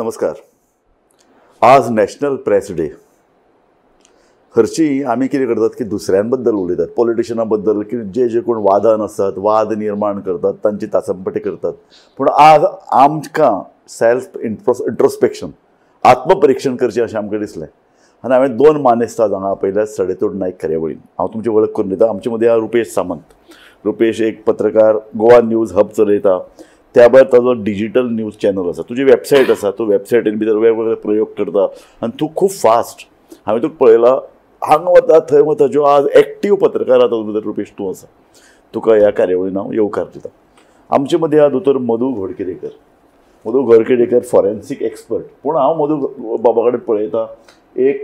नमस्कार. आज national press day. हरशीं आमी कितें करतात की दुसऱ्यांबद्दल उलयतात, पॉलिटिशना बद्दल, की जे जे कोण वादान आसात, वाद निर्माण करतात, तांची तासंपटी करतात. पूण आज आमकां सेल्फ इंट्रोस्पेक्शन, आत्मपरिक्षण करचें अशें आमकां दिसलें आनी हांवें दोन मानेस्त आज हांगा आपयल्या सडेतोड नायक कार्यावळीन. हांव तुमची वळख करून दिता. आमचे मदीं आहा रुपेश सामंत. रुपेश एक पत्रकार, गोवा न्यूज हब चलयता. त्या भायर ताजो डिजिटल न्यूज चॅनल आसा, तुजी वेबसायट आसा, तूं वेबसायटीन भितर वेगवेगळे प्रयोग करता आनी तूं खूब फास्ट. हांवें तुका पळयला, हांगा वता थंय वता, ज्यो आज एक्टीव पत्रकार आसा तातूंत भितर रुपेश तूं आसा. तुका ह्या कार्यावळीन हांव येवकार दिता. आमचे मदीं आहा दोतोर मधू घोडकिरेकर. मधू घोडकिरेकर फॉरेन्सीक एक्सपर्ट, पूण हांव मधू बाबा कडेन पळयता एक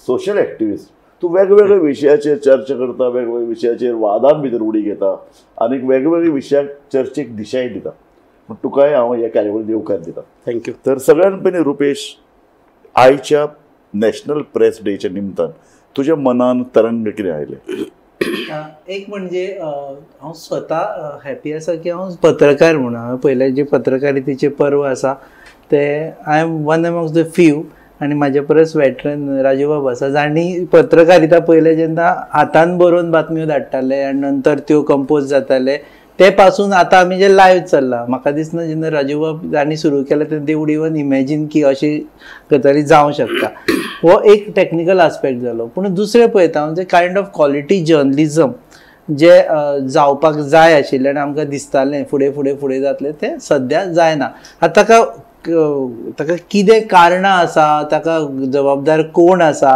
सोशल एक्टिविस्ट. तूं वेगवेगळ्या विशयाचेर चर्चा करता, वेगवेगळ्या विशयाचेर वादान भितर उडी घेता आनी वेगवेगळ्या विशयाक चर्चेक दिशाय दिता. पूण तुकाय हांव ह्या कार्यावळीन येवकार दिता. Thank you. तर सगळ्यान पयलीं रुपेश, आयच्या नॅशनल प्रेस डेच्या निमतान तुज्या मनान तरंग कितें आयलें? एक म्हणजे हांव स्वता हॅपी आसा की हांव पत्रकार म्हणून. हांवें पयलें जे पत्रकारितेचें पर्व आसा ते I am one amongst the few. आनी म्हाजे परस वेटरन राजूबाब आसा जांणी पत्रकारिता पयलें जेन्ना हातान बरोवन बातम्यो धाडटाले आनी नंतर त्यो कंपोज जाताले, ते पासून आतां आमी जे लायव्ह चल्ला. म्हाका दिसना जेन्ना राजूबाब जांणी सुरू केलें तेन्ना दे वूड इवन इमॅजीन की अशी गजाली जावं शकता. हो एक टॅक्निकल आस्पेक्ट जालो. पूण दुसरें पळयता म्हणजे कायंड ऑफ क्वॉलिटी जर्नलिजम जे जावपाक जाय आशिल्लें आनी आमकां दिसतालें फुडें फुडें फुडें जातलें, तें सद्या जायना. आतां ताका कितें कारणां आसा, ताका जबाबदार कोण आसा,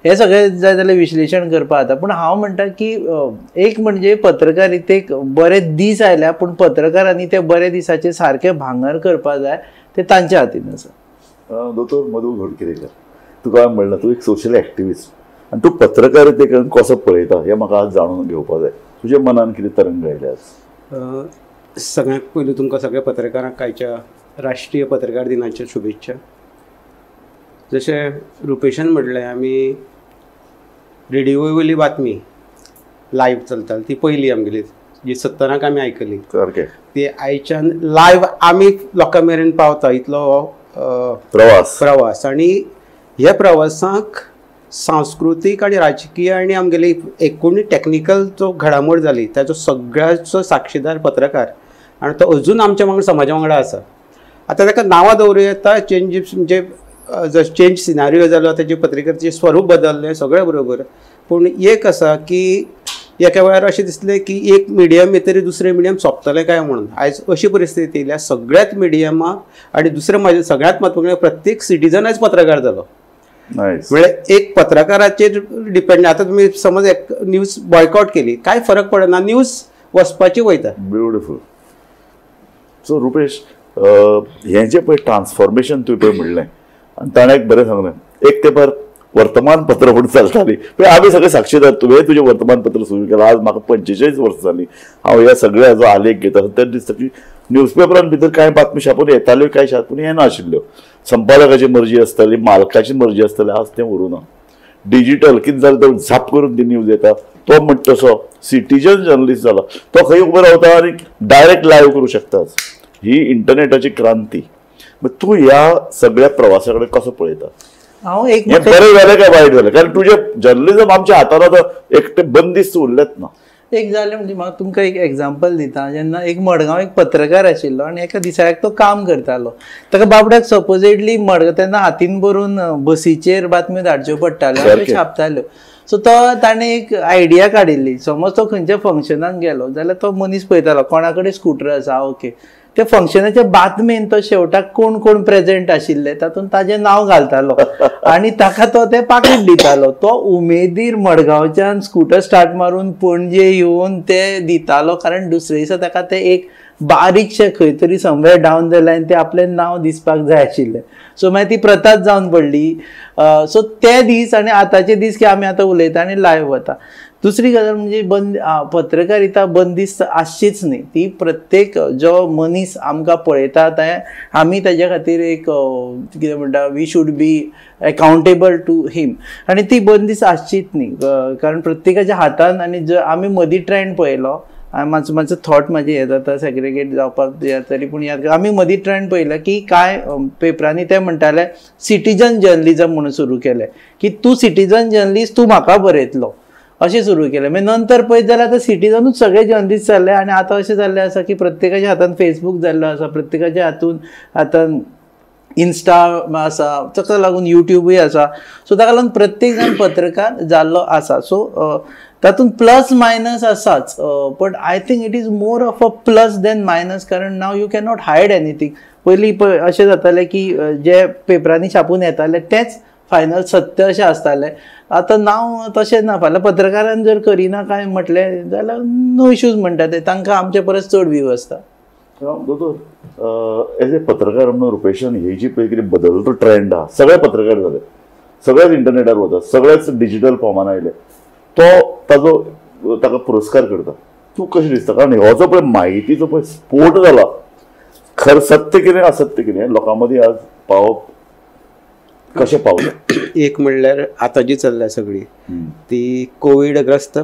हें सगळें जाय जाल्यार विश्लेशण करपाक जाता. पूण हांव म्हणटा की एक म्हणजे पत्रकारितेक बरे दीस आयल्या, पूण पत्रकारांनी ते बरे दिसाचे सारकें भांगर करपाक जाय, ते तांच्या हातीन आसा. दोतोर मधू घोडकिरेकर, तुका हांवें म्हणलां तूं एक सोशल एक्टिविस्ट आनी तूं पत्रकारितेकडे कसो पळयता हें म्हाका आज जाणून घेवपाक जाय. तुज्या मनान कितें तरंग आयले आज? सगळ्यांत पयलीं तुमकां सगळ्या पत्रकारांक आयच्या राष्ट्रीय पत्रकार दिनाच्या शुभेच्छा. जशें रुपेशान म्हणलें, आमी रेडिओ वयली बातमी लायव्ह चलताली ती पयली आमगेली जी 70 आमी आयकली सारकें, ती आयच्यान लायव्ह आमी लोकां मेरेन पावता इतलो प्रवास. आनी ह्या प्रवासाक सांस्कृतीक आनी राजकीय आनी आमगेली एकूण टॅक्निकल जो घडामोड जाली ताचो सगळ्याचो साक्षीदार पत्रकार, आनी तो अजून आमच्या वांगडा समाजा वांगडा आसा. आतां ताका नांवां दवरूं येता, चेंज म्हणजे चेंज सिनारियो जालो, ताजे पत्रकारितेचें स्वरूप बदललें सगळें बरोबर. पूण एक आसा की एका वेळार अशें दिसलें की एक मिडियम येतरी दुसरें मिडियम सोंपतलें काय म्हणून. आयज अशी परिस्थिती येयल्या सगळ्याच मिडियमाक आनी दुसरें म्हाजें सगळ्यांत म्हत्वाचें म्हणल्यार प्रत्येक सिटीजन आयज पत्रकार जालो. म्हळ्यार एक पत्रकाराचेर डिपेंड. आतां तुमी समज एक न्यूज बॉयकॉट केली, कांय फरक पडना, न्यूज वचपाची वयता. ब्युटिफूल. सो रुपेश, हें जें पळय ट्रान्सफॉर्मेशन तुवें पळय म्हणलें आनी ताणें एक बरें सांगलें, एक तेंपार वर्तमानपत्र म्हूण चलताली, पळय आमी सगळे साक्षीदार. तुवें तुजें वर्तमानपत्र सुरू केलां, आज म्हाका 45 वर्सां जालीं हांव ह्या सगळ्या जो आलेख घेता तेन्ना दिसता की न्यूजपेपरान भितर कांय बातमी छापून येताल्यो, कांय छापून येनाशिल्ल्यो. संपादकाची मर्जी आसताली, मालकाची मर्जी आसताली. आज तें उरूं ना. डिजिटल कितें जालें तर झाप करून ती न्यूज येता. तो म्हणटा तसो सिटीजन जर्नलिस्ट जाला, तो खंय उबो रावता आनी डायरेक्ट लायव्ह करूं शकता. ही इंटरनेटाची क्रांती. तूं ह्या सगळ्या प्रवासा कडेन कसो पळयता? हांव एक बरें जालें काय वायट जालें? कारण तुजें जर्नलिजम आमच्या हातान आतां एकटें बंदिस्त उरलेंच ना. एक जालें म्हणजे म्हाका तुमकां एक एग्जाम्पल दिता. जेन्ना एक मडगांव एक पत्रकार आशिल्लो आनी एका दिसाळ्याक तो काम करतालो. ताका बाबड्याक सपोजेडली मडगांव तेन्ना हातीन बरोवन बसीचेर बातम्यो धाडच्यो पडटाल्यो आनी त्यो छापताल्यो. सो तो ताणें एक आयडिया काडिल्ली, समज तो खंयच्या फंक्शनाक गेलो जाल्यार तो मनीस पळयतालो कोणा कडेन स्कूटर आसा, ओके, त्या फंक्शनाच्या बातमेन तो शेवटाक कोण कोण प्रेजेंट आशिल्ले तातूंत ताजें नांव घालतालो आनी ताका तो तें पाकीट दितालो. तो उमेदीर मडगांवच्यान स्कूटर स्टार्ट मारून पणजे येवन ते दितालो, कारण दुसरे दिसा ताका ते एक बारीकशें खंय तरी समवेर डावन the line ते आपलें नांव दिसपाक जाय आशिल्लें. सो मागीर ती प्रथाच जावन पडली. सो ते दीस आनी आतांचे दीस की आमी आतां उलयता आनी लायव्ह वता. दुसरी गजाल म्हणजे पत्रकारिता बंदिस्त आसचीच न्ही. ती प्रत्येक जो मनीस आमकां पळयता ते आमी ताज्या खातीर एक कितें म्हणटा, we should be accountable to him. आनी ती बंदिस्त आसचीच न्ही, कारण प्रत्येकाच्या हातान. आनी जर आमी मदीं ट्रेंड पळयलो मातसो मातसो थॉट म्हाजी हें जाता सेग्रिगेट जावपाक तरी पूण याद आमी मदीं ट्रेंड पळयला की कांय पेपरांनी ते म्हणटाले सिटीजन जर्नलिजम म्हणून सुरू केलें की तूं सिटीजन जर्नलिस्ट तूं म्हाका बरयतलो अशें सुरू केलें. मागीर नंतर पळयत जाल्यार आतां सिटीजनूच सगळे जर्नलिस्ट जाल्ले आनी आतां अशें जाल्लें आसा की प्रत्येकाच्या हातान फेसबूक जाल्लो आसा, प्रत्येकाच्या हातून आतां इन्स्टा आसा, ताका लागून युट्यूबूय आसा. सो ताका लागून प्रत्येक जाण पत्रकार जाल्लो आसा. सो तातूंत प्लस मायनस आसाच, but I think it is more of a plus than minus, कारण now you can not hide anything. पयलीं अशें जातालें की जे पेपरांनी छापून येताले तेंच फायनल सत्य अशें आसतालें. आतां नांव तशें ना, फाल्यां पत्रकारान जर करिना काय म्हटलें जाल्यार नो इश्यूज म्हणटा ते, तांकां आमचे परस चड व्यू आसता. दोतोर, एज ए पत्रकार म्हणून रुपेशान ही जी पळय कितें बदलतो ट्रेंड आहा, सगळे पत्रकार जाले, सगळेच इंटरनेटार वता, सगळेच डिजिटल फॉर्मान आयले, तो ताजो ताका पुरस्कार करता, तूं कशें दिसता? कारण हो जो पळय म्हायतीचो पळय स्फोट जाला, खर सत्य कितें असत्य कितें लोकां मदीं आज पावप कशें पावलें? एक म्हणल्यार आतां जी चल्ल्या सगळी ती कोविडग्रस्त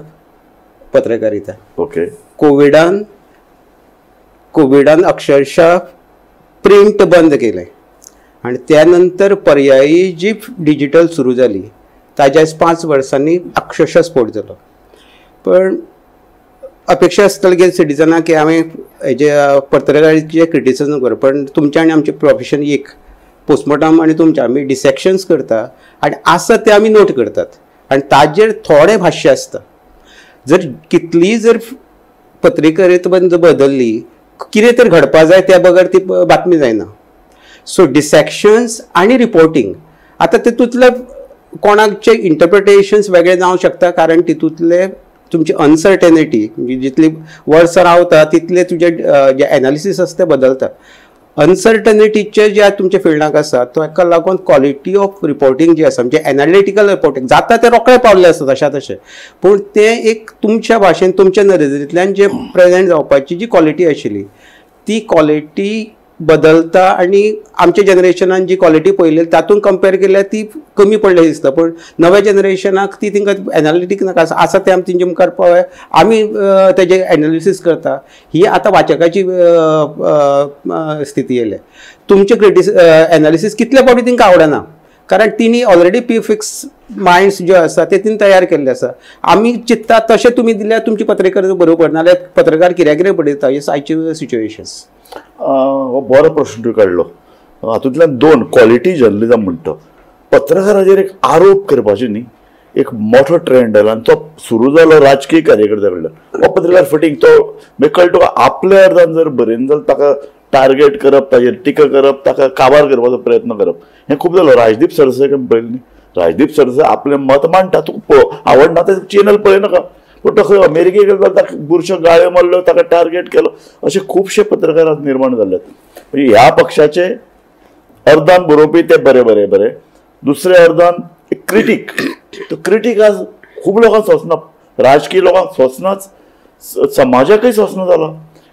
पत्रकारिता. ओके, कोविडान अक्षरशः प्रिंट बंद केलें आनी त्या नंतर पर्यायी जी डिजिटल सुरू जाली ताज्या 5 वर्सांनी अक्षरशः स्फोट जालो. पण अपेक्षा आसतली की सिटीजनाक की हांवें हेजे पत्रकारितेचें क्रिटिसिजम करप, पण तुमचें आनी आमचें प्रोफेशन एक, पोस्टमॉर्टम आनी तुमचें आमी डिसेक्शन्स करता आनी आसा तें आमी नोट करतात आनी ताजेर थोडें भाश्य आसता. जर कितलीय जर पत्रकारिता बदलली कितें तर घडपा जाय त्या बगर ती बातमी जायना. सो डिसेक्शन्स आनी रिपोर्टींग आतां तितूंतले कोणाकचे इंटरप्रिटेशन्स वेगळे जावंक शकता, कारण तितूंतले तुमची अनसर्टेनिटी जितली वर्सां रावता तितले तुजे जे एनालिसीस आसता ते बदलता. अनसर्टनिटीचे जे तुमच्या फिल्डाक आसा ताका लागून क्वॉलिटी ऑफ रिपोर्टींग जी आसा म्हणजे एनालिटिकल रिपोर्टींग जाता तें रोखडें पावल्लें आसता तशा तशें, पूण तें एक तुमच्या भाशेन तुमच्या नदरेंतल्यान जे प्रेजेंट जावपाची जी क्वॉलिटी आशिल्ली ती क्वॉलिटी बदलता आनी आमच्या जनरेशनान जी क्वॉलिटी पळयली तातूंत कंपेर केल्यार ती कमी पडली दिसता, पूण नव्या जनरेशनाक ती तांकां एनालिटीक नाका आसा तें आमी तेंच्या मुखार पळय आमी तेजें एनालिसीस करता. ही आतां वाचकाची स्थिती येयल्या. तुमचें एनालिसीस कितले फावटी तांकां आवडना, कारण तिणी ऑलरेडी प्रिफिक्स मायंड्स ज्यो आसा ते तिणी तयार केल्ले आसा. आमी चिंत्ता तशें तुमी दिल्यार तुमची पत्रकार बरोबर, नाल्यार पत्रकार कित्याक कितें बरयता. हे आयची सिच्युएशन्स. हो बरो प्रश्न तुवें काडलो. हातूंतल्यान दोन क्वॉलिटी जर्नलिजम म्हणटा, पत्रकाराचेर एक आरोप करपाची न्ही एक मोठो ट्रेंड आयला आनी तो सुरू जालो राजकीय कार्यकर्त्या कडल्यान. हो पत्रकार फटींग, तो मागीर कळटा तुका आपल्या अर्दान जर बरयना जाल्यार ताका टार्गेट करप, ताजेर टिका करप, ताका काबार करपाचो प्रयत्न करप, हें खूब जालो. राजदीप सरदेसाय पळयलें न्ही, राजदीप सरदेसाय आपलें मत मांडटा, तुका आवडना तें चॅनल पळयनाका, पूण तो खंय अमेरिकेक गेलो जाल्यार ताका बुरश्यो गाळ्यो मारल्यो, ताका टार्गेट केलो. अशे खुबशे पत्रकार आज निर्माण जाल्ले. म्हणजे ह्या पक्षाचे अर्दान बरोवपी ते बरे बरे बरे, दुसरे अर्दान एक क्रिटीक, तो क्रिटीक आज खूब लोकांक सोंसना, राजकीय लोकांक सोंसनाच, समाजाकय सोंसना जाला.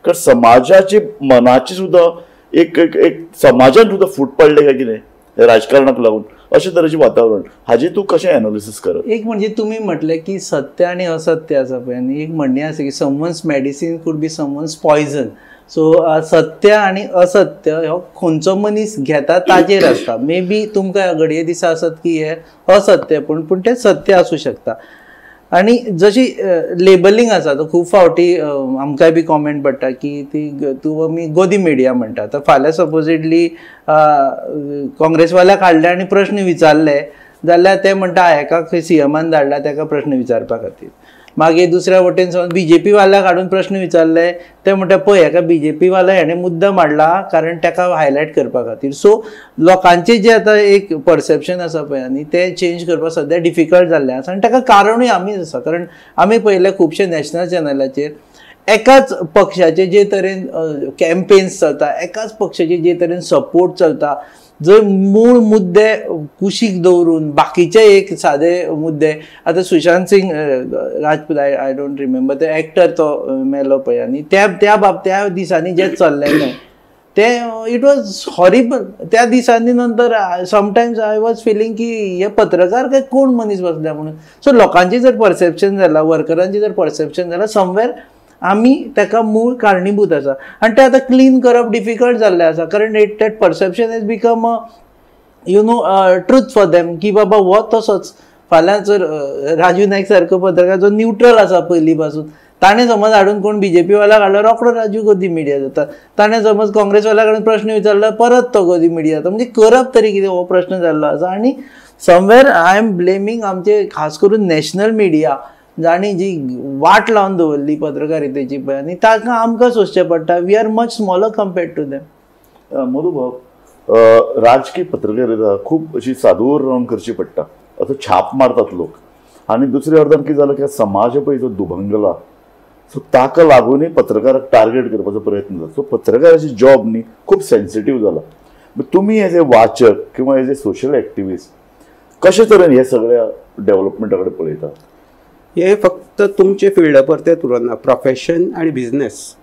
कारण समाजाची मनाची सुद्दां एक एक समाजान सुद्दां फूट पडले काय कितें राजकारणाक लागून, अशे तरेचें वातावरण. हाजें तूं कशें एनालिसीस करत? एक म्हणजे तुमी म्हटलें की सत्य आनी असत्य आसा पळय, आनी एक म्हणणें आसा की someone's medicine could be someone's poison. So सत्य आनी असत्य हो खंयचो मनीस घेता ताजेर आसता. मे बी तुमकां घडये दिसा आसत की हें असत्य, पूण पूण तें सत्य आसूं शकता. आनी जशी लेबलिंग आसा तो खूब फावटी आमकांय बी कॉमेंट पडटा की ती तूं आमी गोदी मिडिया म्हणटा. आतां फाल्यां सपोजिटली काँग्रेसवाल्याक हाडले आनी प्रश्न विचारले जाल्यार ते म्हणटा हेका खंय सीएमान धाडला तेका प्रश्न विचारपा खातीर. मागीर दुसऱ्या वटेन समज बीजेपी वाल्याक हाडून प्रश्न विचारले ते म्हणटा पळय हेका बीजेपी वाल्या हेणें मुद्दम हाडला कारण तेका हायलायट करपा खातीर. सो लोकांचें जें आतां एक परसेप्शन आसा पळय आनी तें चेंज करपाक सद्या डिफिकल्ट जाल्लें आसा आनी तेका कारणूय आमीच आसा. कारण आमी पळयलें खुबशे नॅशनल चॅनलाचेर एकाच पक्षाचे जे तरेन कॅम्पेन्स चलता, एकाच पक्षाचे जे तरेन सपोर्ट चलता, जंय मूळ मुद्दे कुशीक दवरून बाकीचे एक सादे मुद्दे. आतां Sushant Singh Rajput, I don't remember ते एक्टर तो मेलो पळय, आनी त्या त्या बाब त्या दिसांनी जें चल्लेलें तें it was horrible. त्या दिसांनी नंतर समटायम्स I was feeling की हे पत्रकार काय कोण मनीस बसल्या म्हणून. सो लोकांचें जर परसेप्शन जालां, वर्करांचें जर परसेप्शन जालां, समवेर आमी ताका मूळ कारणीभूत आसा आनी तें आतां क्लीन करप डिफिकल्ट जाल्लें आसा, कारण it that perception has become a you know truth for them की बाबा हो तसोच. फाल्यां जर राजू नायक सारको पत्रकार जो न्यूट्रल आसा पयलीं पासून, ताणें समज हाडून कोण बीजेपी वाला हाडलो रोकडो राजू गोदी मिडिया जाता, ताणें समज काँग्रेस वाल्या कडेन प्रश्न विचारलो परत तो गोदी मिडिया जाता. म्हणजे करप तरी कितें हो प्रश्न जाल्लो आसा. आनी समवेर I am blaming आमचे खास करून नॅशनल मिडिया जाणी जी वाट लावन दवरली पत्रकारितेची पळय, आनी ताका आमकां सोंसचें पडटा. We are much smaller compared to them. Madhubhau, राजकीय पत्रकारिता खूब अशी सादूर रावन करची पडटा, असो छाप मारतात लोक. आनी दुसऱ्या अर्दान कितें जालें की समाज पळय जो दुभंगला, सो ताका लागूनय पत्रकाराक टार्गेट करपाचो प्रयत्न जाता. सो पत्रकाराची जॉब न्ही खूब सेन्सिटीव जाला. तुमी एज ए वाचक किंवा एज ए सोशल एक्टिविस्ट कशे तरेन हे सगळ्या डेव्हलपमेंटा कडेन पळयता? हे फक्त तुमचे फिल्डा परतें उरना, प्रोफेशन आनी बिजनेस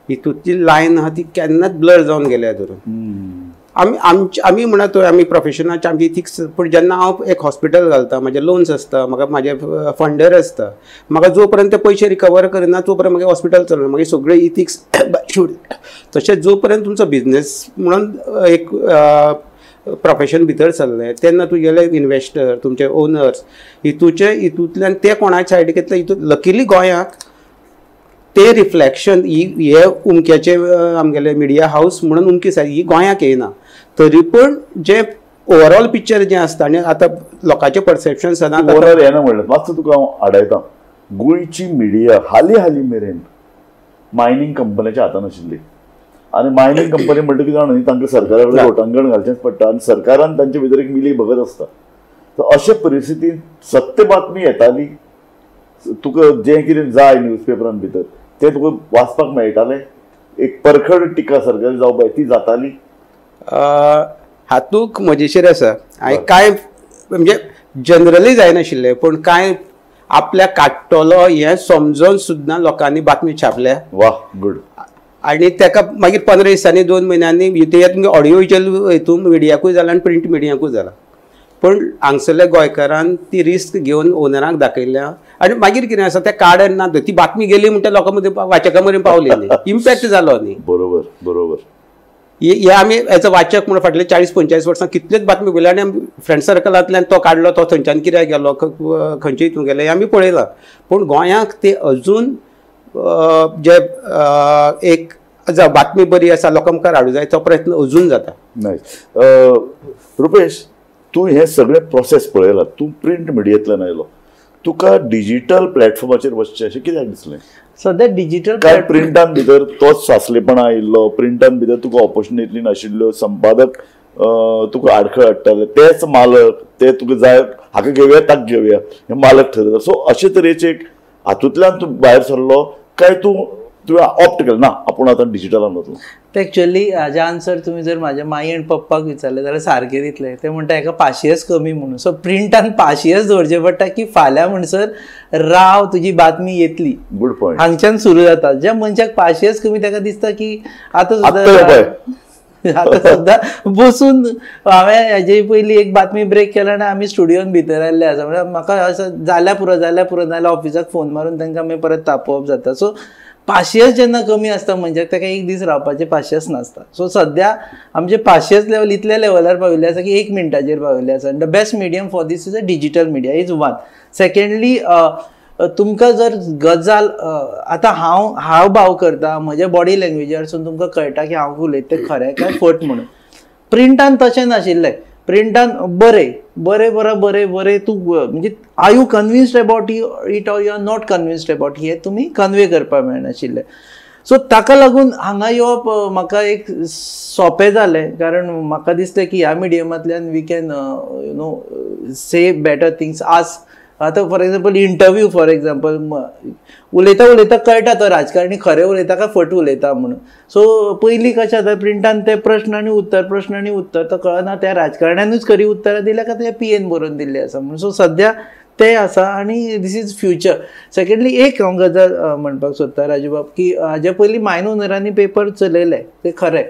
हितूंतली लायन आहा ती केन्नाच ब्लर जावन गेल्या धरून. आमी आमचे आमी म्हणा थंय आमी प्रोफेशनाचे आमची इथिक्स, पूण जेन्ना हांव एक हॉस्पिटल घालता, म्हाजे लोन्स आसता, म्हाका म्हाजे फंडर आसता, म्हाका जो पर्यंत ते पयशे रिकवर करिना तो पर्यंत मागीर हॉस्पिटल चलना, मागीर सगळे इथिक्स. तशेंच जो पर्यंत तुमचो बिजनेस म्हणून एक प्रोफेशन भितर सरलें तेन्ना तुगेले इन्वेस्टर, तुमचे ओनर्स हितूचे हितूंतल्यान ते कोणाच्या सायडीक येतले. हितून लकीली गोंयाक ते रिफ्लेक्शन हे उमक्याचे आमगेले मिडिया हावस म्हणून उमकी सायड ही गोंयाक येयना, तरी पण जे ओवरऑल पिक्चर जें आसता आनी आतां लोकांचें परसेप्शन सदांच ओनर येना म्हणलें. मातसो तुका हांव आडायता. गोंयची मिडिया हालीं हालीं मेरेन मायनींग कंपन्याच्या हातान आशिल्ली, आनी मायनींग कंपनी म्हणटकीर जाणा न्ही तांकां सरकारा कडेन लोटांगण घालचेंच पडटा आनी सरकारान तांचे भितर एक मिली भगत आसता. तर अशे परिस्थितीन सत्य बातमी येताली, तुका जें कितें जाय न्यूज पेपरान भितर तें तुका वाचपाक मेळटालें, एक परखड टिका सरकारी जावपाक ती जाताली. हातूंत मजेशीर आसा हांवें कांय म्हणजे जनरली जायनाशिल्लें, पूण कांय आपल्याक काडटलो हें समजून सुद्दां लोकांनी बातमी छापल्या. वा, गुड. आनी ताका मागीर 15 दिसांनी 2 म्हयन्यांनी तुमगे ऑडियो विज्युअल हितून मिडियाकूय जाला आनी प्रिंट मिडियाकूय जाला, पूण हांगसरल्या गोंयकारान ती रिस्क घेवन ओनराक दाखयल्या. आनी मागीर कितें आसा तें कार्ड ना, ती बातमी गेली म्हणटा लोकां मदीं वाचकां मेरेन पावली न्ही, इम्पॅक्ट जालो न्ही. बरोबर बरोबर. हे आमी एज अ वाचक म्हणून फाटले 40-45 वर्सां कितल्योच बातमी पळयल्या आनी फ्रेंड सर्कलांतल्यान तो काडलो, तो थंयच्यान कित्याक गेलो, खंयचे हितून गेले, हें आमी पळयलां. पूण गोंयाक ते अजून जे एक बातमी बरी आसा लोकां मुखार हाडूं जाय तो प्रयत्न अजून जाता. नायस. रुपेश, तूं हें सगळें प्रोसेस पळयला, तूं प्रिंट मिडियेंतल्यान आयलो, तुका डिजिटल प्लॅटफॉर्माचेर वचचें अशें कित्याक दिसलें? सद्या डिजिटल काय प्रिंटान भितर तोच सासलेपणा आयिल्लो, प्रिंटान भितर तुका ऑपॉर्च्युनिटी नाशिल्ल्यो, संपादक तुका आडखळ हाडटाले, तेच मालक ते तुका जाय हाका घेवया ताका घेवया हे मालक ठरयता. सो अशे तरेचे एक हातूंतल्यान तूं भायर सरलो काय तूं तुवें ऑप्ट केलें ना आपूण आतां डिजिटलान वतलो? ते एक्चुअली हाजे आन्सर तुमी जर म्हाज्या माई आनी पप्पाक विचारलें जाल्यार सारकें दितलें. ते म्हणटा हेका पाशियेस कमी म्हणून. सो प्रिंटान पाशियेस दवरचें पडटा की फाल्यां म्हणसर राव तुजी बातमी येतली. Good point. हांगच्यान सुरू जाता. ज्या मनशाक पाशियेस कमी ताका दिसता की आतां सुद्दां आतां सुद्दां बसून हांवें हेजे पयलीं एक बातमी ब्रेक केला आनी आमी स्टुडियोन भितर आयिल्ले आसा, म्हळ्यार म्हाका अशें जाल्यार पुरो जाल्यार पुरो, नाजाल्यार ऑफिसाक फोन मारून तांकां मागीर परत तापोवप जाता. सो पाशियेस जेन्ना कमी आसता मनशाक ताका एक दीस रावपाचें पाशियेस नासता. सो सद्या आमचें पाशियेस लेवल इतल्या लेवलार पाविल्लें आसा की 1 मिनटाचेर पाविल्लें आसा. आनी the best medium for this is a digital media is one. Secondly, तुमकां जर गजाल आतां हांव हाव भाव करता, म्हज्या बॉडी लँग्वेजारसून तुमकां कळटा की हांव उलयता तें खरें काय फट म्हणून. प्रिंटान तशें नाशिल्लें. प्रिंटान बरें बरें बरें बरें बरें तूं म्हणजे are you convinced about it or you are not convinced about हें तुमी कन्वे करपाक मेळनाशिल्लें. सो ताका लागून हांगा येवप म्हाका एक सोंपें जालें, कारण म्हाका दिसलें की ह्या मिडियमांतल्यान we can you know say better things. आज आतां for example interview for example उलयता उलयता कळटा तो राजकारणी खरें उलयता काय फट उलयता म्हणून. सो पयलीं कशें जाता प्रिंटान ते प्रश्न आनी उत्तर प्रश्न आनी उत्तर तो कळना त्या राजकारण्यानूच खरी उत्तरां दिल्या काय त्या पीएन बरोवन दिल्ली आसा म्हणून. सो सद्या ते आसा आनी this is future. Secondly एक हांव गजाल म्हणपाक सोदता राजूबाब की हाजे पयलीं मायन ओनरांनी पेपर चलयले ते खरें,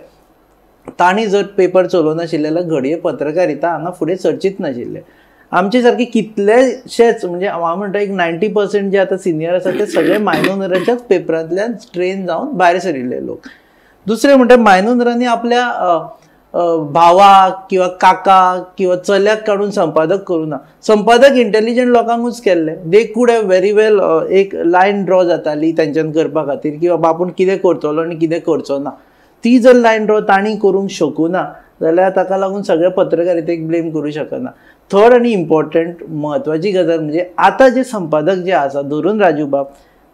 तांणी जर पेपर चलोवनाशिल्ले जाल्यार घडये पत्रकारिता हांगा फुडें सरचीच नाशिल्ले. आमचे सारके कितलेशेच म्हणजे हांव म्हणटा एक 90% जे आतां सिनियर आसा ते सगळे मायनोनराच्याच पेपरांतल्यान ट्रेन जावन भायर सरिल्ले लोक. दुसरें म्हणटा मायनोनरांनी आपल्या भावाक किंवा काकाक किंवा चल्याक काडून संपादक करूं ना. संपादक इंटेलिजंट लोकांकूच केल्ले. They could have very well एक लायन ड्रॉ जाताली तांच्यान करपा खातीर की बाबा आपूण कितें करतलो आनी कितें करचो ना. ती जर लायन ड्रॉ तांणी करूंक शकूं ना जाल्यार ताका लागून सगळे पत्रकारितेक ब्लेम करूं शकना. थर्ड आनी इम्पॉर्टंट म्हत्वाची गजाल म्हणजे आतां जे संपादक जे आसा धरून राजू बाब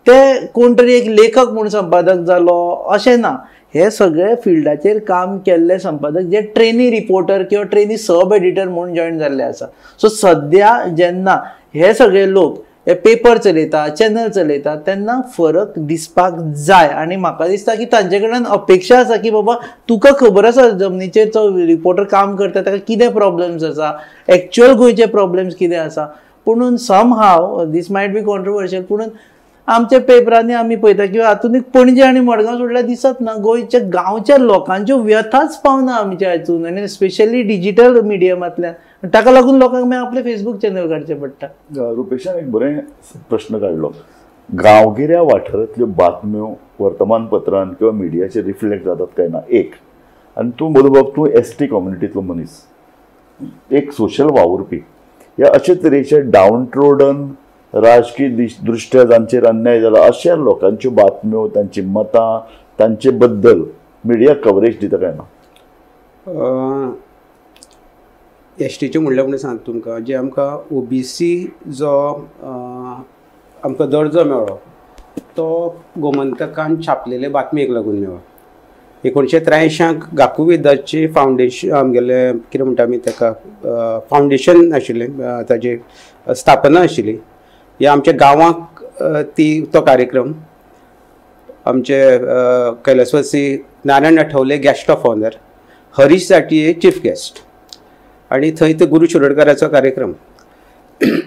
ते कोण तरी एक लेखक म्हूण संपादक जालो अशें ना. हे सगळे फिल्डाचेर काम केल्ले संपादक जे ट्रेनी रिपोर्टर किंवा ट्रेनी सब एडिटर म्हूण जॉयन जाल्ले आसा. सो सद्या जेन्ना हे सगळे लोक हे पेपर चलयता, चॅनल चलयता तेन्ना फरक दिसपाक जाय. आनी म्हाका दिसता की तांचे कडल्यान अपेक्षा आसा की बाबा तुका खबर आसा जमनीचेर जो रिपोर्टर काम करता ताका कितें प्रॉब्लम्स आसा, एक्चुअल गोंयचे प्रॉब्लम्स कितें आसा. पुणून somehow this might be controversial, पुणून आमच्या पेपरांनी आमी पळयता किंवा हातून एक पणजे आनी मडगांव सोडल्यार दिसत ना गोंयच्या गांवच्या लोकांच्यो व्यथाच पावना आमच्या हातून, आनी स्पेशली डिजिटल मिडियमांतल्यान. ताका लागून लोकांक मागीर आपले फेसबूक चॅनल काडचें पडटा. रुपेशान एक बरें प्रश्न काडलो. गांवगिऱ्या वाठारांतल्यो बातम्यो वर्तमानपत्रान किंवा मिडियाचेर रिफ्लेक्ट जातात काय ना एक, आनी तूं मधुबाब तूं एस टी कम्युनिटींतलो मनीस, एक सोशल वावुरपी, ह्या अशे तरेचे डावन ट्रोडन राजकीय दृश्ट्या जांचेर अन्याय जाला अशा लोकांच्यो बातम्यो, तांची मतां, तांचे बद्दल मिडिया कवरेज दिता काय ना? एस टीचें म्हणल्यार म्हणून सांगता तुमकां, जे आमकां ओबीसी जो आमकां दर्जो मेळ्ळो तो गोमंतकान छापलेले बातमेक लागून मेळ्ळो. 1983 गाकुवेदाचे फावंडेशन आमगेलें कितें म्हणटा आमी ताका फावंडेशन आशिल्लें, ताजी स्थापना आशिल्ली. ह्या आमच्या गांवाक ती तो कार्यक्रम आमचे कैलासवासी Narayan Athawale guest of honour, Harish Zatiye chief guest, आनी थंय ते गुरू शिरोडकाराचो कार्यक्रम.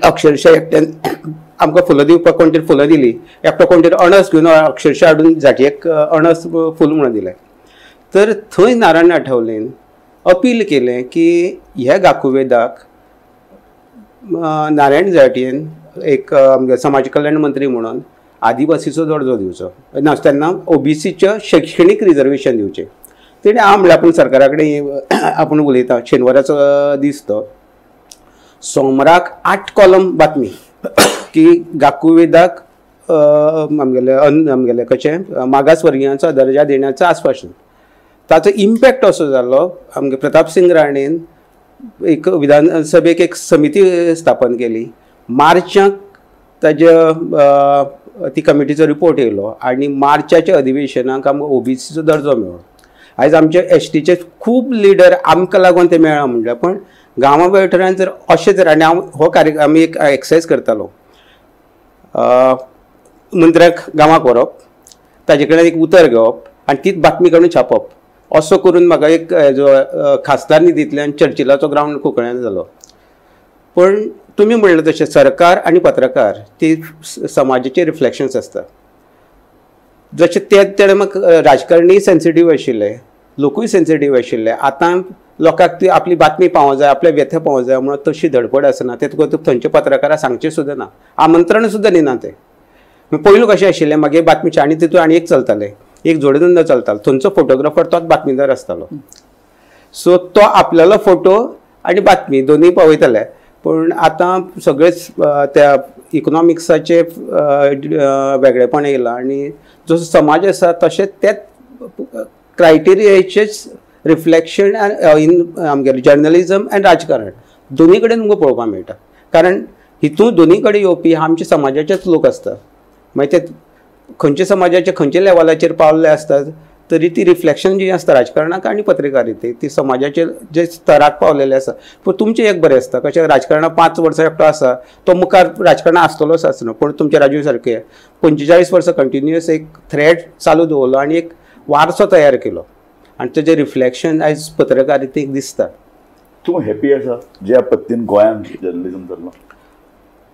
अक्षरशा एकट्यान आमकां फुलां दिवपाक कोण तरी फुलां दिली, एकटो कोण तरी अणस घेवन अक्षरशा हाडून झांटयेक अणस फूल म्हणून दिलें. तर थंय नारायण आठवलेन अपील केलें की ह्या गाकुवेदाक नारायण झांटयेन एक आमगे समाज कल्याण मंत्री म्हणून आदिवासीचो दर्जो दिवचो ना, तेन्ना ओबीसीचें शैक्षणीक रिजर्वेशन दिवचें. तेणें हांव म्हणल्यार आपूण सरकारा कडेन आपूण उलयता. शेनवाराचो दीस तो, सोमराक 8 कॉलम बातमी की गाकुवेदाक आमगेले आमगेले कशें मागासवर्गियांचो दर्जा देण्याचो आस्वासन. ताचो इम्पॅक्ट असो जालो, आमगे प्रताप सिंग राणेन एक विधानसभेक एक समिती स्थापन केली. मार्चाक ताजे ती कमिटीचो रिपोर्ट येयलो आनी मार्चाच्या अधिवेशनाक आमकां ओबीसीचो दर्जो मेळ्ळो. आयज आमचे एस टीचे खूब लिडर आमकां लागून ते मेळ्ळा म्हणल्यार, पण गांवा वाठारांत जर अशें जर, आनी हांव हो कार्यक्रम आमी एक एक्सरसायज करतालो, मंत्र्याक गांवाक व्हरप, ताजे कडेन एक उतर घेवप आनी तीच बातमी काडून छापप, असो करून म्हाका एक जो खासदार निधींतल्यान चर्चिलाचो ग्रावंड कोंकण्यान जालो. पण तुमी म्हणलें तशें सरकार आनी पत्रकार ती समाजाचे रिफ्लेक्शन्स आसता. जशें ते टायमाक राजकारणी सेन्सिटीव आशिल्ले, लोकूय सेन्सिटीव आशिल्ले. आतां लोकांक ती आपली बातमी पावों जाय, आपल्या व्यथा पावों जाय म्हणून तशी धडपड आसना. ते तुका थंयचे पत्रकारां सांगचें सुद्दां ना, आमंत्रण सुद्दां दिना ते. पयलू कशें आशिल्लें मागीर बातमीचे आनी तितून आनी एक चलतालें, एक जोडधंदो चलतालो, थंयचो फोटोग्राफर तोच बातमीदार आसतालो. सो तो आपल्यालो फोटो आनी बातमी दोनूय पावयताले. पूण आतां सगळेच त्या इकॉनॉमिक्साचे वेगळेपण येयलां आनी जसो समाज आसा तशें तेच क्रायटेरियाचेच रिफ्लेक्शन इन आमगेलें जर्नलिजम आनी राजकारण दोनी कडेन तुमकां पळोवपाक मेळटा. कारण हितून दोनी कडेन येवपी आमच्या समाजाचेच लोक आसता, मागीर ते खंयच्या समाजाचे खंयच्या लेवलाचेर पावल्ले आसतात तरी ती रिफ्लेक्शन जी आसता राजकारणाक आनी पत्रकारितेक ती समाजाचे जे स्तराक पावलेले आसा. पूण तुमचें एक बरें आसता कशें राजकारणाक 5 वर्सां एकटो आसा तो मुखार राजकारणां आसतलोच आसना, पूण तुमचे राजू सारके 45 वर्सां कंटिन्युअस एक थ्रेड चालू दवरलो आनी एक वारसो तयार केलो आनी तेजें रिफ्लेक्शन आयज पत्रकारितेक दिसता. तूं हॅपी आसा ज्या पद्दतीन गोंयांत जर्नलिजम चल्लां?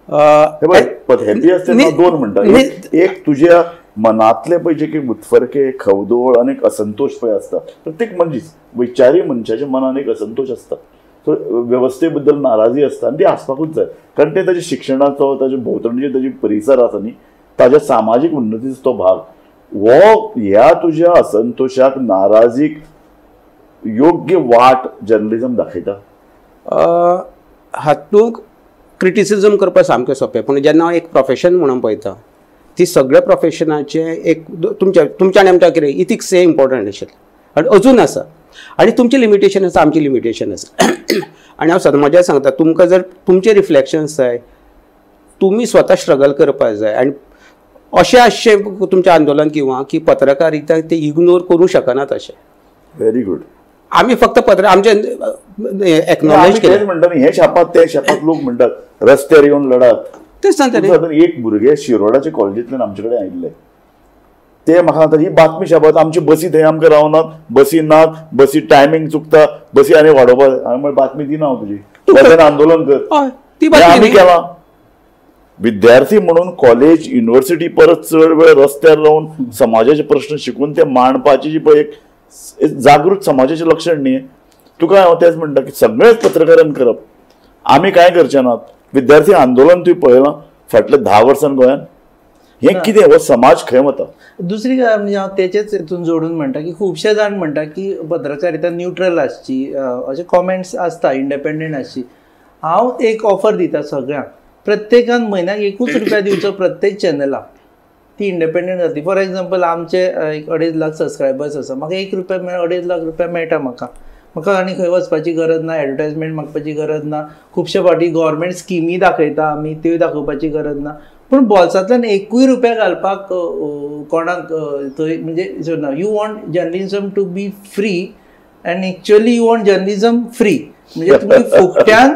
हॅपी आसता दोन म्हणटा, एक तुज्या मनातले पळय जे की उत्फर्के, खवदोळ आनी एक असंतोश पळय आसता प्रत्येक मनीस, वैचारी मनशाच्या मनान एक असंतोश आसता सो वेवस्थे बद्दल नाराजी आसता आनी ती आसपाकूच जाय, कारण ते ताच्या शिक्षणाचो, ताच्या भोंवतणचे ताजी परिसर आसा न्ही, ताज्या सामाजीक उन्नतीचो तो भाग. हो ह्या तुज्या असंतोशाक, नाराजीक योग्य वाट जर्नलिझम दाखयता. हातूंत क्रिटिसिजम करपाक सामकें सोंपें, पूण जेन्ना हांव एक प्रोफेशन म्हणून पळयता ती सगळ्या प्रोफेशनाचें एक तुमच्या तुमच्या आनी आमच्या कितें इथिक्स हें इम्पॉर्टंट आशिल्लें आनी अजून आसा, आनी तुमचें लिमिटेशन आसा, आमचें लिमिटेशन आसा. आनी हांव समाजाक सांगता, तुमकां जर तुमचे रिफ्लेक्शन्स जाय, तुमी स्वता स्ट्रगल करपाक जाय. आनी अशें आसचें तुमचें आंदोलन किंवां की पत्रकारिता ते इग्नोर करूं शकनात अशें. Very good. आमी फक्त पत्र आमचे एक्नॉलेज केलें म्हणटा न्ही, हे छापात ते छापात, लोक म्हणटात रस्त्यार येवन लढात. तेच सांगता न्ही, एक भुरगे शिरोडाच्या कॉलेजींतल्यान आमचे कडेन आयिल्ले, ते म्हाका सांगतात ही बातमी छापात, आमची बसी थंय आमकां रावनात, बसी नात, बसी टायमींग चुकता, बसी आनी वाडोवपाक. हांवें म्हळें बातमी दिना हांव तुजी, वचून आंदोलन कर. ती बातमी आमी केलां. विद्यार्थी म्हणून कॉलेज युनिव्हर्सिटी परत चड वेळ रस्त्यार रावन समाजाचे प्रश्न शिकून ते मांडपाची जी पळय एक जागृत समाजाचें लक्षण न्ही. तुका हांव तेंच म्हणटा की सगळेच पत्रकारान करप, आमी कांय करचे नात. विद्यार्थी आंदोलन तुवें पळयलां फाटल्या 10 वर्सां गोंयान, हें कितें, हो समाज खंय वता. दुसरी गजाल म्हणजे हांव तेचेच हितून जोडून म्हणटा की खुबशे जाण म्हणटा की पत्रकारिता न्यूट्रल आसची, अशे कॉमेंट्स आसता, इंडिपेंडंट आसची. हांव एक ऑफर दिता सगळ्यांक, प्रत्येकान म्हयन्याक 1 रुपया दिवचो प्रत्येक चॅनलाक, ती इंडिपेंडंट जातली. फॉर एग्जाम्पल आमचे एक 2.5 लाख सबस्क्रायबर्स आसा, म्हाका 1 रुपया मेळ्ळा, 2.5 लाख रुपया मेळटा म्हाका, म्हाका आनी खंय वचपाची गरज ना, एडवर्टायजमेंट मागपाची गरज ना. खुबशे फावटी गव्हर्मेंट स्किमी दाखयता आमी, त्यो दाखोवपाची गरज ना. पूण बोल्सांतल्यान 1 रुपया घालपाक कोणाक थंय म्हणजे ना. You want journalism to be free and actually you want journalism free, म्हणजे तुमी फुकट्यान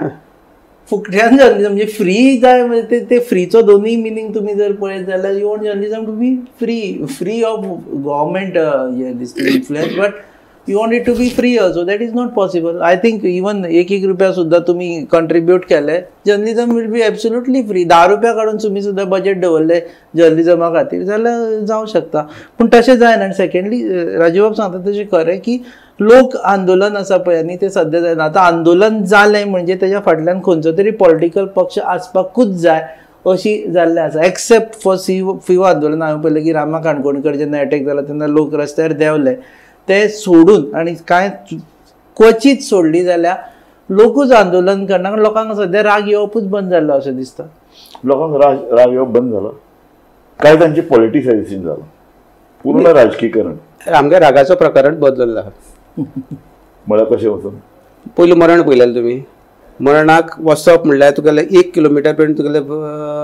फुकट्यान जर्नलिझम म्हणजे फ्री जाय, म्हणजे ते फ्रीचो दोनूय मिनींग तुमी जर पळयत जाल्यार you want journalism to be free, free of government influence, but you want it to be free also, that is not possible. I think even 1 रुपया सुद्दां तुमी कंट्रिब्यूट केले, journalism will be absolutely free. 10 रुपया काडून तुमी सुद्दां budget दवरले जर्नलिझमा खातीर जाल्यार जावं शकता, पूण तशें जायना. आनी सेकेंडली राजूबाब सांगता तशें खरें की लोक आंदोलन आसा पळय न्ही, तें सद्या जायना. आतां आंदोलन जालें म्हणजे तेज्या फाटल्यान खंयचो तरी पॉलिटिकल पक्ष आसपाकूच जाय अशी जाल्लें आसा. एक्सेप्ट फॉर फिओ आंदोलन हांवें पळयलें की रामा काणकोणकर जेन्ना एटॅक जाला तेन्ना लोक रस्त्यार देंवले, ते सोडून आनी कांय क्वचीत सोडली जाल्यार लोकूच आंदोलन करना. कारण लोकांक सद्या राग येवपूच बंद जाल्लो अशें दिसता. लोकांक राग येवप बंद जाला काय तांचें पॉलिटिसायझेशन जालां, पूर्ण राजकीकरण. आमगे रागाचो प्रकारच बदलला. म्हळ्यार कशें वचून पयलीं मरण पळयलें तुमी, मरणाक वचप म्हणल्यार तुगेलें 1 किलोमिटर पर्यंत तुगेलें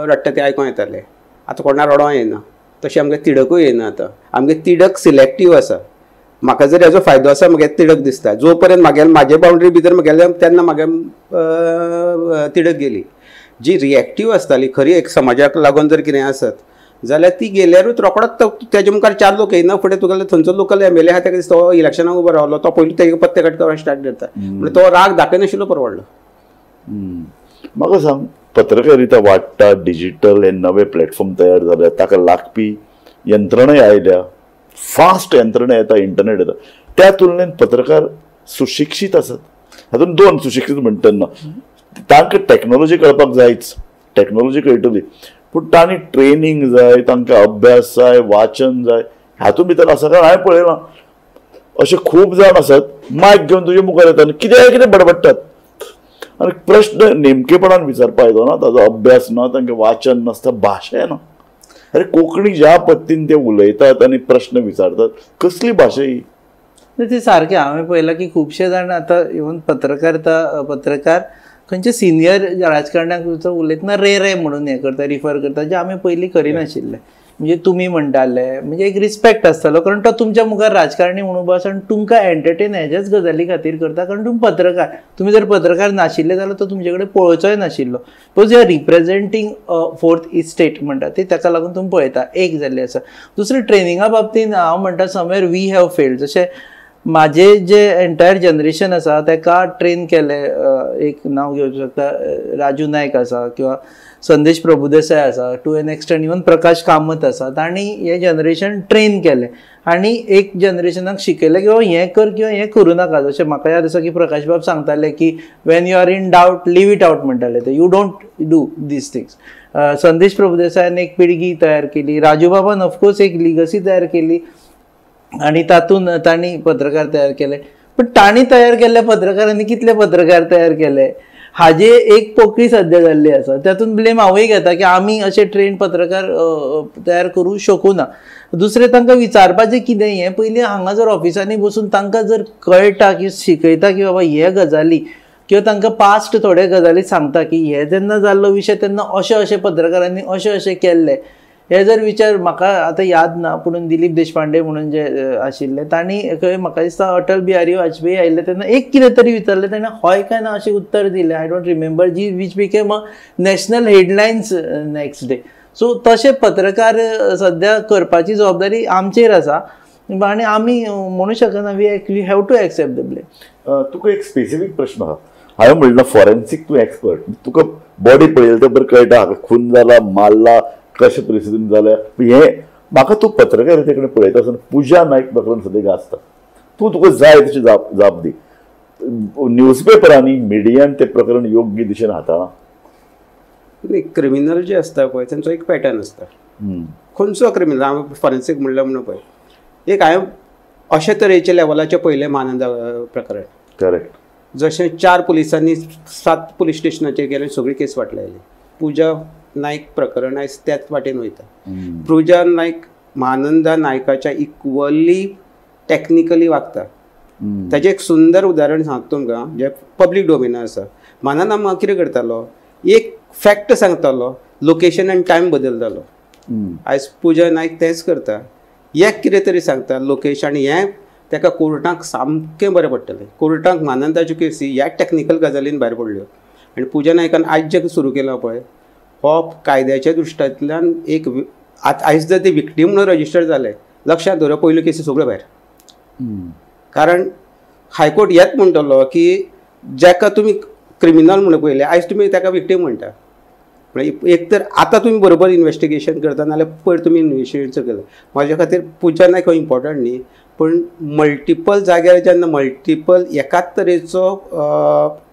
रडटा तें आयकोंक येतालें. आतां कोणाक रडोंक येना, तशें आमगे तिडकूय येना. आतां आमगे तिडक सिलेक्टीव आसा. म्हाका जर हेजो फायदो आसा म्हागे तिडक दिसता, जो पर्यंत म्हागे म्हाजे बाउंड्री भितर म्हागेले तेन्ना म्हागे तिडक गेली. जी रिएक्टीव आसताली खरी एक समाजाक लागून जर कितें आसत जाल्यार ती गेल्यारूच रोकडोच तेजे मुखार 4 लोक येयना फुडें तुगेले थंयचो लोकल एम एल ए आहा ताका दिसता तो इलेक्शनाक उबो रावलो, तो पयलीं तेजे पत्ते काडटा स्टार्ट करता, म्हणजे तो राग दाखयनाशिल्लो परवडलो. म्हाका सांग, पत्रकारिता वाडटा, डिजिटल हे नवे प्लॅटफॉर्म तयार जाल्या, ताका लागपी यंत्रणाय आयल्या, फास्ट यंत्रणा येता, इंटरनेट येता, त्या तुलनेन पत्रकार सुशिक्षीत आसात. हातूंत 2 सुशिक्षीत म्हणटा तेन्ना तांकां टॅक्नोलॉजी कळपाक जायच, टॅक्नोलॉजी कळटली, पूण तांणी ट्रेनींग जाय, तांकां अभ्यास जाय, वाचन जाय, हातूंत भितर आसा. कारण हांवें पळयलां अशे खूब जाण आसात मायक घेवन तुजे मुखार येता आनी कितें कितें बडबडटात आनी प्रश्न नेमकेपणान विचारपा येतो ना, ताजो अभ्यास ना, तांकां वाचन नासता, भाशा येना. अरे कोंकणी ज्या पद्दतीन ते उलयतात आनी प्रश्न विचारतात, कसली भाशा ही? ते सारकें हांवें पळयलां की खुबशे जाण आतां इवन पत्रकार खंयचे सिनियर राजकारण्याक उलयतना रे रे म्हणून हें करता, रिफर करता, जे आमी पयलीं करिनाशिल्ले. म्हणजे तुमी म्हणटाले, म्हणजे एक रिस्पेक्ट आसतालो, कारण तो तुमच्या मुखार राजकारणी म्हणून उबो आसा आनी तुमकां एंटरटेन हेज्याच गजाली खातीर करता, कारण तुमी पत्रकार. तुमी जर पत्रकार नाशिल्ले जाल्यार तो तुमचे कडेन पळोवचोय नाशिल्लो. Because you are representing fourth estate म्हणटा ते, ताका लागून तुमी पळयता. एक जाल्लें आसा. दुसरें ट्रेनिंगा बाबतीन हांव म्हणटा समवेर we have failed. जशें म्हाजे जे एंटायर जनरेशन आसा ताका ट्रेन केले, एक नांव घेवंक शकता राजू नायक आसा किंवा संदेश प्रभुदेसाय आसा, to an extent even Prakash Kamat आसा, तांणी हें जनरेशन ट्रेन केलें आनी एक जनरेशनाक शिकयलें की बाबा हें कर किंवा हें करूं नाका. जशें म्हाका याद आसा की प्रकाश बाब सांगताले की when you are in doubt leave it out म्हणटाले ते, you don't do these things. Sandesh प्रभुदेसायान एक पिळगी तयार केली, राजू बाबान ऑफकोर्स एक लिगसी तयार केली आनी तातूंत तांणी पत्रकार तयार केले. पण तांणी तयार केल्ल्या पत्रकारांनी कितले पत्रकार तयार केले हाजे एक पोकळी सद्या जाल्ली आसा. तातूंत ब्लेम हांवूय घेता की आमी अशे ट्रेन पत्रकार तयार करूं शकूं ना. दुसरें तांकां विचारपाचें कितें, हें पयलीं हांगा जर ऑफिसांनी बसून तांकां जर कळटा की शिकयता की बाबा हे गजाली किंवा तांकां पास्ट थोडे गजाली सांगता की हे जेन्ना जाल्लो विशय तेन्ना अशे अशे पत्रकारांनी अशें अशें केल्लें, हे जर विचार म्हाका आतां याद ना, पूण दिलीप देशपांडे म्हणून जे आशिल्ले तांणी खंय म्हाका दिसता अटल बिहारी वाजपेयी आयिल्ले तेन्ना एक कितें तरी विचारलें, ताणें हय काय ना अशें उत्तर दिलें, I don't remember, ji which became a national headlines next day. So तशे पत्रकार सद्या करपाची जबाबदारी आमचेर आसा आनी आमी म्हणू शकना we have to accept the blame. तुका एक स्पेसिफीक प्रश्न आहा, हांवें म्हणलां फॉरेन्सीक तूं एक्सपर्ट, तुका बॉडी पळयली ते बरें कळटा खून जाला, मारला, कशे परिस्थितीन जाल्या, हें म्हाका तूं पत्रकारिते कडेन पळयता आसतना पुजा नायक प्रकरण सद्या गाजता, तूं तुका जाय तशी जाप जाप दी. न्यूजपेपरांनी मिडियान तें प्रकरण योग्य दिशेन हाताळ्ळां? क्रिमिनल जे आसता पळय तेंचो एक पॅटर्न आसता. खंयचो क्रिमिनल, हांवें फॉरेन्सीक म्हणलें म्हणून पळय एक हांवें अशे तरेच्या लेवलाचें पयलें महानंदा प्रकरण. करेक्ट. जशें 4 पुलिसांनी 7 पुलीस स्टेशनाचेर गेले, सगळी केस वाटलायली. पुजा नायक प्रकरण आयज त्याच वाटेन वयता. पुजा नायक महानंदा नायकाच्या इक्वली टॅक्निकली वागता. ताजें एक सुंदर उदाहरण सांगता तुमकां जें पब्लीक डोमेनार आसा. महानंदा म्हाका कितें करतालो, एक फॅक्ट सांगतालो, लोकेशन आनी टायम बदलतालो. आयज पुजा नायक तेंच करता, एक कितें तरी सांगता लोकेशन, आनी हें ताका कोर्टाक सामकें बरें पडटलें. कोर्टाक महानंदाच्यो केसी ह्या टॅक्निकल गजालीन भायर पडल्यो. आनी पुजा नायकान आयज जें सुरू केलां पळय हो कायद्याच्या दृश्टांतल्यान एक आयज जर ते विक्टीम म्हणून रजिस्टर जाले, लक्षांत दवर पयल्यो केसी सगळ्यो भायर. कारण हायकोर्ट हेच म्हणटलो की जाका तुमी क्रिमिनल म्हणून पळयलें आयज तुमी ताका विक्टीम म्हणटा. म्हणजे एक तर आतां तुमी बरोबर इन्वेस्टिगेशन करता नाल्यार पयर तुमी इन्वेस्टिगेशन केलें. म्हाज्या खातीर पुजा नायक हो इम्पॉर्टंट न्ही, पूण मल्टिपल जाग्यार जेन्ना मल्टिपल एकाच तरेचो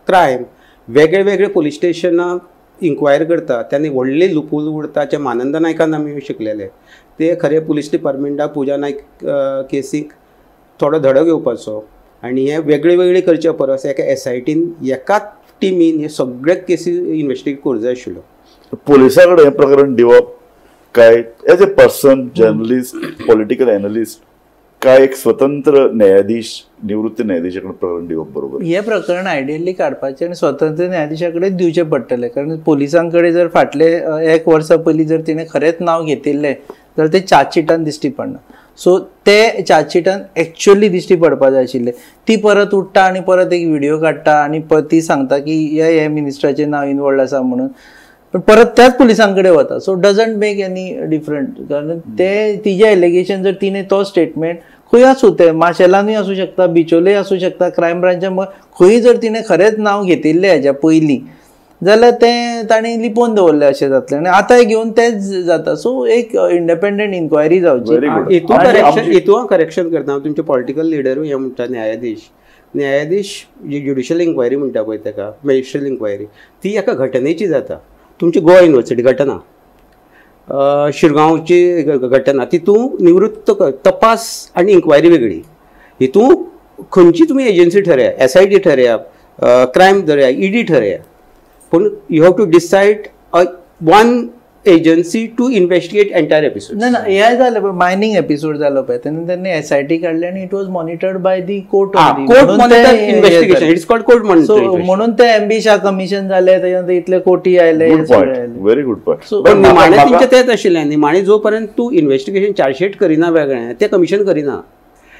क्रायम वेगळे वेगळे पुलीस स्टेशनाक इन्क्वायर करता तेन्ना व्हडले लुपूल उरता जे महानंदा नायकान आमी शिकलेले ते खरें पुलीस डिपार्टमेंटाक पुजा नायक केसीक थोडो धडो घेवपाचो आनी हे वेगळे वेगळे करचे परस एका एसआयटीन एकाच टिमीन हे सगळे केसी इन्वेस्टिगेट करूंक जाय आशिल्लो. पुलिसां कडेन हें प्रकरण दिवप काय as a person, journalist, political analyst, काय एक स्वतंत्र न्यायाधीश, निवृत्त न्यायाधीशा कडेन प्रकरण दिवप बरोबर? हें प्रकरण आयडियली काडपाचें आनी स्वतंत्र न्यायाधिशा कडेन दिवचें पडटलें. कारण पुलिसां कडेन जर फाटले एक वर्सा पयलीं जर तिणें खरेंच नांव घेतिल्लें जाल्यार तें चार्जशिटान दिश्टी पडना. सो ते चार्जशिटान एक्चुअली दिश्टी पडपा जाय आशिल्लें. ती परत उठ्ठा आनी परत एक व्हिडियो काडटा आनी ती सांगता की हे मिनिस्टराचें नांव इनवॉल्ड आसा म्हणून, पण परत त्याच पुलिसां कडेन वता. So doesn't make any different. कारण ते तिजें एलिगेशन जर तिणें तो स्टेटमेंट खंय आसूं, तें माशेलानूय आसूं शकता, बिचोलेय आसूं शकता, क्रायम ब्रांचा खंय जर तिणें खरेंच नांव घेतिल्लें हेज्या पयलीं जाल्यार तें तांणी लिपोवन दवरलें अशें जातलें आनी आतांय घेवन तेंच जाता. सो एक इंडिपेंडंट इन्क्वायरी जावची. हितून हांव करेक्शन करता, तुमचे पॉलिटिकल लिडरूय हें म्हणटा न्यायाधीश, न्यायाधीश जी ज्युडिशियल इन्क्वायरी म्हणटा पळय ताका मॅजिस्ट्रियल इन्क्वायरी, ती एका घटनेची जाता. तुमची गोवा युनिवर्सिटी घटना, शिरगांवची घटना, तितून निवृत्त तपास आनी इन्क्वायरी वेगळी. हितून खंयची तुमी एजन्सी ठरया, एसआयटी ठरया, क्रायम धरया, ईडी ठरया, पूण you have to decide one agency to investigate entire episode. ना ना, हें जालें पळय मायनींग एपिसोड जालो पळय तेन्ना त्यांनी एसआयटी काडली आनी it was monitored by the court. Court monitor investigation, it's called court monitor. म्हणून ते एमबी शाह कमिशन जालें, तेच्या नंतर इतले कोटी आयले. Very good point. पण निमाणें तेंचें तेंच आशिल्लें, निमाणें जो पर्यंत तूं इन्वेस्टिगेशन चार्जशीट करिना वेगळें, तें कमिशन करिना,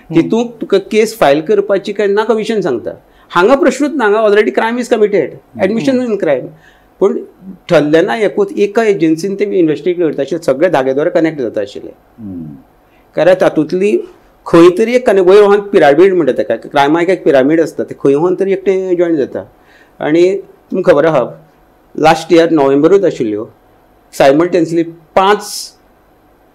तितूंत तुका केस फायल करपाची काय ना कमिशन सांगता. हांगा प्रश्नूच ना, हांगा already crime is committed, admission in crime. पूण ठरलें ना एकूच एका एजन्सीन ते इन्वेस्टिगेट करता आशिल्ले, सगळे धागे द्वारे कनेक्ट जाता आशिल्ले. कारण तातूंतली खंय तरी एक वयर वहन पिरामीड म्हणटा ताका, क्रायमाक एक पिरामीड आसता, ते खंय वहन तरी एकटें जॉयन जाता. आनी तुमकां खबर आहा लास्ट इयर नोव्हेंबरूच आशिल्ल्यो सायमल्टेनियसली 5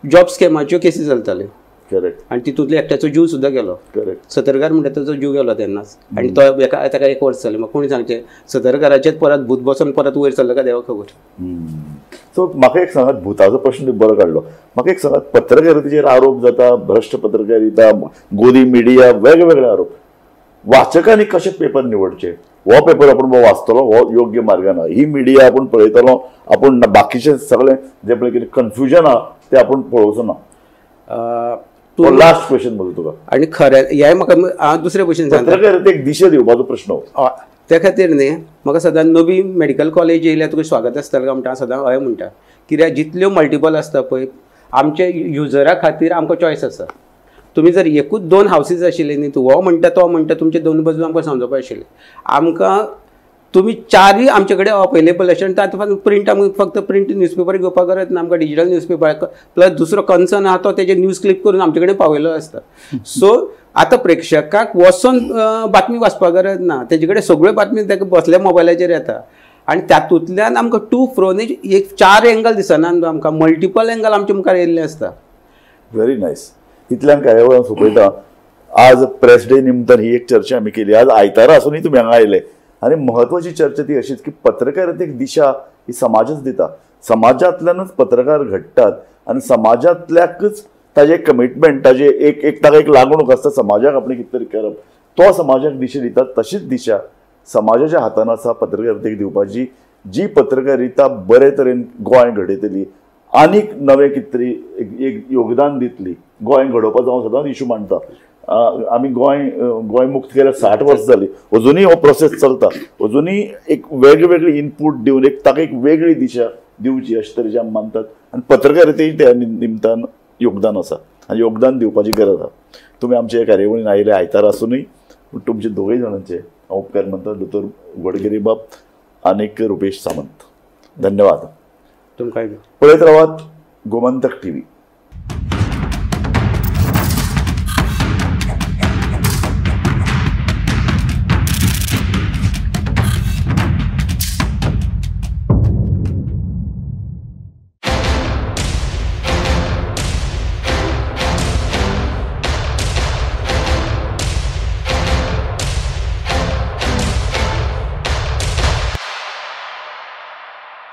जॉब स्कॅमाच्यो केसी चलताल्यो. करेक्ट. आनी तितूंतलो एकट्याचो जीव सुद्दां गेलो. करेक्ट. सतरकार म्हणटा ताचो जीव गेलो तेन्नाच, आनी तो एका ताका 1 वर्स जालें. म्हाका कोणी सांगचें सतरकाराचेच परत भूत बसून परत वयर सरलो काय देवा खबर. सो म्हाका एक सांगात, भुताचो प्रश्न बरो काडलो, म्हाका एक सांगात, पत्रकारितेचेर आरोप जाता, भ्रश्ट पत्रकारिता, गोदी मिडिया, वेगवेगळे आरोप, वाचकांनी कशे पेपर निवडचे? हो पेपर आपूण वाचतलो हो योग्य मार्गान, ही मिडिया आपूण पळयतलो, आपूण बाकीचे सगळे जे पळय कितें कन्फ्युजन आहा ते आपूण पळोवचो ना. लास्ट क्वेश्चन म्हजो तुका. आनी खरें हें म्हाका हांव दुसरे भशेन सांगता, पत्रकारितेक दिशा दिवपाचो प्रश्न हो. त्या खातीर न्ही म्हाका सदां नवी मेडिकल कॉलेज येयल्यार तुका स्वागत आसतलें काय म्हणटा, हांव सदां हय म्हणटा. कित्याक जितल्यो मल्टिपल आसता पळय आमच्या युजरा खातीर आमकां चॉयस आसा. तुमी जर एकूच 2 हावसीस आशिल्ले न्ही, तूं हो म्हणटा तो म्हणटा, तुमचे दोन बाजू आमकां समजोवपा आशिल्लें. आमकां तुमी 4 आमचे कडेन अवेलेबल आशिल्ले आनी तातूंत प्रिंट आमकां फक्त प्रिंट न्यूजपेपर घेवपाक गरज ना, आमकां डिजिटल न्यूजपेपर प्लस दुसरो कन्सर्न आहा तो तेजे न्यूज क्लिप करून आमचे कडेन पावयलो आसता. सो आतां प्रेक्षकाक वचोन बातमी वाचपाक गरज ना, तेजे कडेन सगळ्यो बातमी ताका बसल्या मोबायलाचेर येता. आनी तातूंतल्यान आमकां टू फ्रोन एक 4 एंगल दिसना आमकां, मल्टिपल एंगल आमचे मुखार येयल्ले आसता. Very nice. इतल्यान कार्यावळ सोंपयता. आज प्रेस डे निमतान ही एक चर्चा आमी केली. आज आयतारा आसूनय तुमी हांगा आयले आनी म्हत्वाची चर्चा ती अशीच की पत्रकारितेक दिशा ही समाजच दिता, समाजांतल्यानच पत्रकार घडटात आनी समाजांतल्याकच ताजें कमिटमेंट, ताजें एक एक ताका एक लागणूक आसता समाजाक आपणें कितें तरी करप, तो समाजाक दिशा दिता. तशीच दिशा समाजाच्या हातान आसा पत्रकारितेक दिवपाची, जी पत्रकारिता बरे तरेन गोंय घडयतली आनीक नवें कितें तरी एक योगदान दितली. गोंय घडोवपाचो हांव सदांच इशू मांडटा. आमी गोंय गोंय मुक्त केल्यार 60 वर्सां जालीं, अजुनूय हो प्रोसेस चलता, अजुनूय एक वेगवेगळी इनपूट दिवन एक ताका एक वेगळी दिशा दिवची अशे तरेचे आमी मानतात. आनी पत्रकारितेय त्या निमतान योगदान आसा आनी योगदान दिवपाची गरज आसा. तुमी आमचे कार्यावळीन आयले आयतार आसुनूय तुमचे दोगूय जाणांचे हांव उपकार मानता, दोतोर वडगिरी बाब आनीक रुपेश सामंत. धन्यवाद. तुमकां पळयत रावात गोमंतक टीव्ही.